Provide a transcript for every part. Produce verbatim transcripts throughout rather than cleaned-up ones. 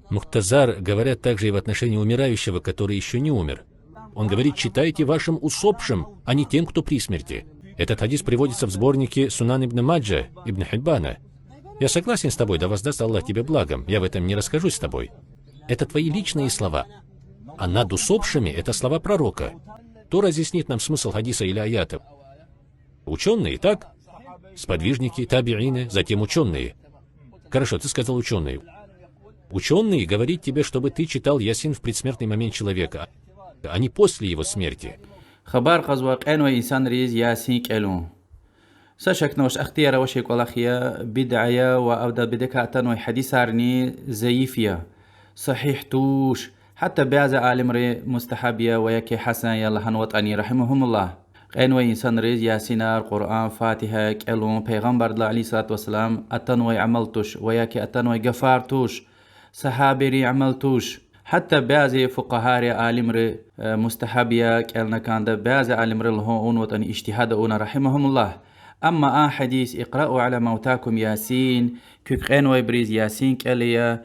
Мухтазар говорят также и в отношении умирающего, который ещё не умер. Он говорит: «Читайте вашим усопшим, а не тем, кто при смерти». Этот хадис приводится в сборнике Сунан Ибн Маджа Ибн Хиббана. Я согласен с тобой, да воздаст Аллах тебе благом, я в этом не расхожусь с тобой. Это твои личные слова. А над усопшими — это слова пророка. Кто разъяснит нам смысл хадиса или аятов? Учёные, так? Сподвижники, табиины, затем учёные. Хорошо, ты сказал учёные. Учёные говорит тебе, чтобы ты читал Ясин в предсмертный момент человека, а не после его смерти. Хабар кьазва кьенвай инсанриз Ясин кӀелун. Са шакни авач, ихтияр авачир кӀвалах я, бидъа я ва авда бидекай атанвай гьадисарни заиф я, сагьигь туш. Гьатта бязи алимри мустагьаб я ва яки гьасан я лагьанватӀани, رحمهم الله. Кьенвай инсанриз Ясинар, Къуръан, Фатигьа кӀелун Пайгъамбардилай, عليه الصلاة والسلام, атанвай амал туш ва яки атанвай гафар туш, сагьабийрин амал туш. Гьатта бязи фукъагьайри, алимри, э, мустагьаб я кӀелна кӀанда, бязи алимри лугьун авунватӀани, ижтигьад авуна, رحمهم الله. Амма а гьадис اقرأوا على موتاكم ياسين, куь кьенвайбуруз Ясин кӀел я,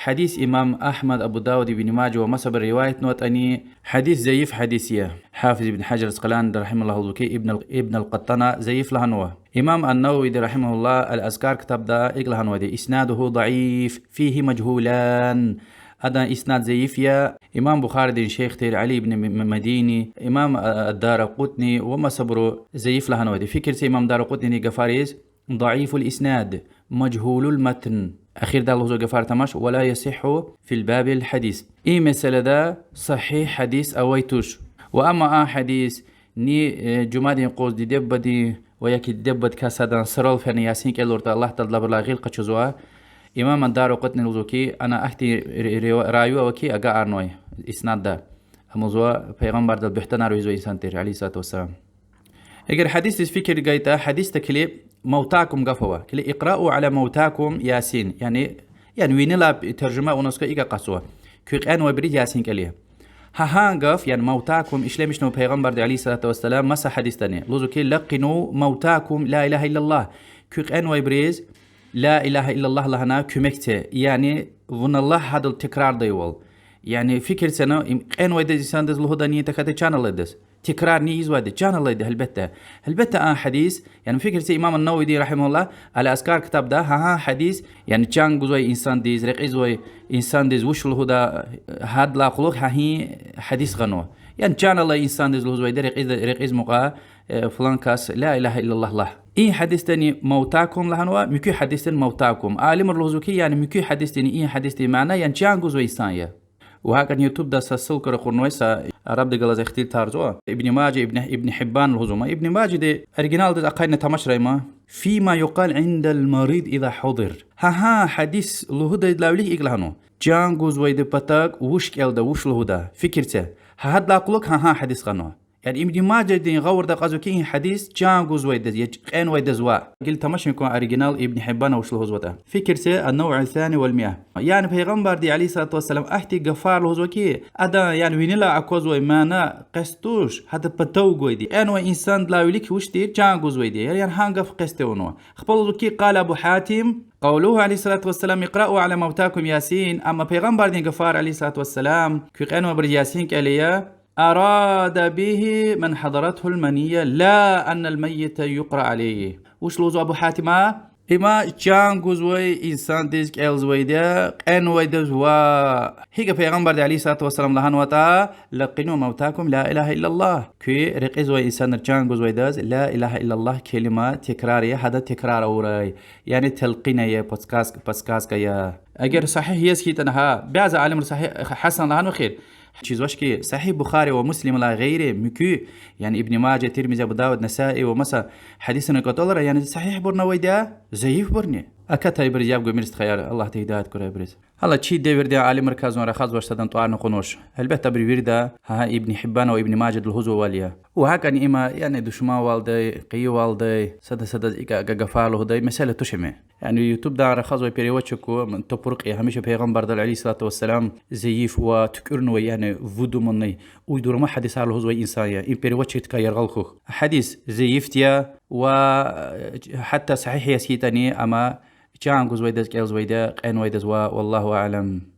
гьадис имам Агьмад, Абу Давуд, Ибн Мажа ва масабуру риваятнаватӀани, гьадис заиф гьадис я. Гьафиз Ибн Гьажар Аскъаланиди, رحمه الله, лугьузва хьи, Ибн ал-, Ибн ал-Къаттана заиф лагьанва. Имам ан-Нававиди, رحمه الله, Ал-Азкар ктабда икӀ лагьанвайди: إسناده ضعيف، فيه مجهولان. Адан иснад заиф я. Имам Бухаридин шейх тир Али ибн М-, М-, Мадини, имам, а, Даракъутни ва масабуру заиф лагьанвайди. Фикир це имам Даракъутнидин гафариз: ضعيف الإسناد، مجهول المتن. Эхирдай лугьузвай гафар тамаш: ولا يصح في الباب حديث. И месэлада сагьигь гьадис авай туш. Ва амма а гьадис, ни, э, жуьмядин юкъуз диде-бубадин ва яки диде-бубадикай садан сурал фена Ясин кӀелуртӀа, Аллагь Тааладилай абурулай гъил къачузва. Имам ад-Даракъутни лугьузва хьи, ана ахьтин ри-, ри-, раю ава хьи, агакьарнавай иснадда. Ам лугьузва, Пайгъамбардал буьгьтанар вегьизвай инсан тир, عليه الصلاة والسلام. Эгер гьадисдиз фикир гайтӀа, гьадисда килиг موتاكم гаф ава. Килиг اقرأوا على موتاكم ياسين. Яни, яни винелай таржума авунваз хьи икӀ акъатзава: куь кьенвайбуруз Ясин кӀел. Гьа гьа гаф, яни موتاكم ишлемишнава Пайгъамбарди, عليه الصلاة والسلام, маса гьадисдани. Лугьузва хьи: لقنوا موتاكم لا إله إلا الله. Куь кьенвайбуруз لا إله إلا الله лагьана куьмек це. Яни вуна лагь гьадал тикрардайвал. Яни фикир це, им кьенвайдаз инсандиз лугьудани, тахьайтӀа чан алайдаз. Тикрар ни ийизвайди, чан алайди, гьелбетда. Гьелбетда, а гьадис, яни фикир це, имам ан-Нававиди, رحمه الله, Ал-Азкар ктабда гьа гьа гьадис, яни чан гузвай инсандиз, рекьизвай инсандиз вуч лугьуда, гьадалай кьулухъ гьа гьи гьадис гъанва. Яни чан алай инсандиз лугьузвайди, рекьиз, рекьиз мукьва, э, флан кас لا إله إلا الله лагь. И гьадисдани موتاكم лагьанва, муькуь гьадисдани موتاكم. Алимри лугьузва хьи, яни муькуь гьадисдини и гьадисдин мана, яни чан гузвай инсан я. Ва гьакӀни ютубда са ссылка ракъурнавай, са арабди галаз ихтилатарзава. Ибн Мажа, Ибн, Ибн Гьиббан лугьузва ман. Ибн Мажади оригиналдиз ахъайна тамашрай ман. فيما يقال عند المريض إذا حضر. Гьа гьа гьадис лугьудайдалай вилик икӀ лагьанва: чан гузвайдин патав вуч кӀелда, вуч лугьуда, фикир це. Гьа гьадалай кьулухъ гьа гьа гьадис гъанва. Яни Ибн Мажадин гъавурда акьазва хьи, и гьадис чан гузвайдаз, я кьенвайдаз ва. Гила тамашун кван оригинал Ибн Гьиббана вуч лугьузватӀа. Фикир це, النوع الثاني والمائة. Яни Пайгъамбарди, عليه الصلاة والسلام, ахьтин гафар лугьузва хьи, адан, яни винелай аквазвай мана къест туш, гьадан патав гвайди. Кьенвай инсандилай вилик вуч тир, чан гузвайди я. Яни гьа гаф къест авунва. Ахпа лугьузва хьи, قال أبو حاتم: قوله عليه الصلاة والسلام اقرأوا على موتاكم ياسين. Амма Пайгъамбардин гафар, عليه الصلاة والسلام, куь кьенвайбуруз Ясин кӀел, أراد به من حضرته المنية لا أن الميت يقرأ عليه. Вуч лугьузва Абу Гьатима? Има чан гузвай инсандиз кӀелзавайди я, кьенвайдаз ваъ. ГьикӀ Пайгъамбарди, عليه الصلاة والسلام, лагьанватӀа: لقنوا موتاكم لا إله إلا الله. Куь рекьизвай инсанриз, чан гузвайдаз لا إله إلا الله келима текрар ая, гьада текрар авурай. Яни талкъин ая, подсказ-, подсказка ая. Эгер сагьигь яз хьайитӀани гьа, бязи алимри сагьигь, гьасан лагьанва эхир. Чизвач хьи, Сагьигь Бухари ва Муслималай гъейри муькуь, яни Ибн Мажа, Тирмизи, Абу Давуд, Насаи ва маса гьадисрин кӀватӀалра, яни сагьигьбурни авайди я, заифбурни. Акатайбуруз яб гумир, стхаяр, Аллагьди гьидайат гурай абуруз. Гьала чи девирдин алимрикай зун рахазвач, садан тӀварни кьунвач. Гьелбетда, абуру вирида гьа Ибн Гьиббан ва Ибн Мажади лугьузвайвал я. Ва гьакӀни има, яни душманвалдай, къайивалдай, сада-садаз икӀа гафар лугьудай месэла туш им. Яни ютубдай рахазвай переводчик топуркьи, гьамиша Пайгъамбардал, عليه الصلاة والسلام, заиф ва туькӀуьрнавай, яни выдуманный, уйдурма гьадисар лугьузвай инсан я. Им переводчикдикай яргъал хьухь. Гьадис заифди я ва, э, гьатта сагьигь яз хьайитӀани, амма чан гузвайдаз, кӀелзавайда, кьенвайдаз ва, والله أعلم.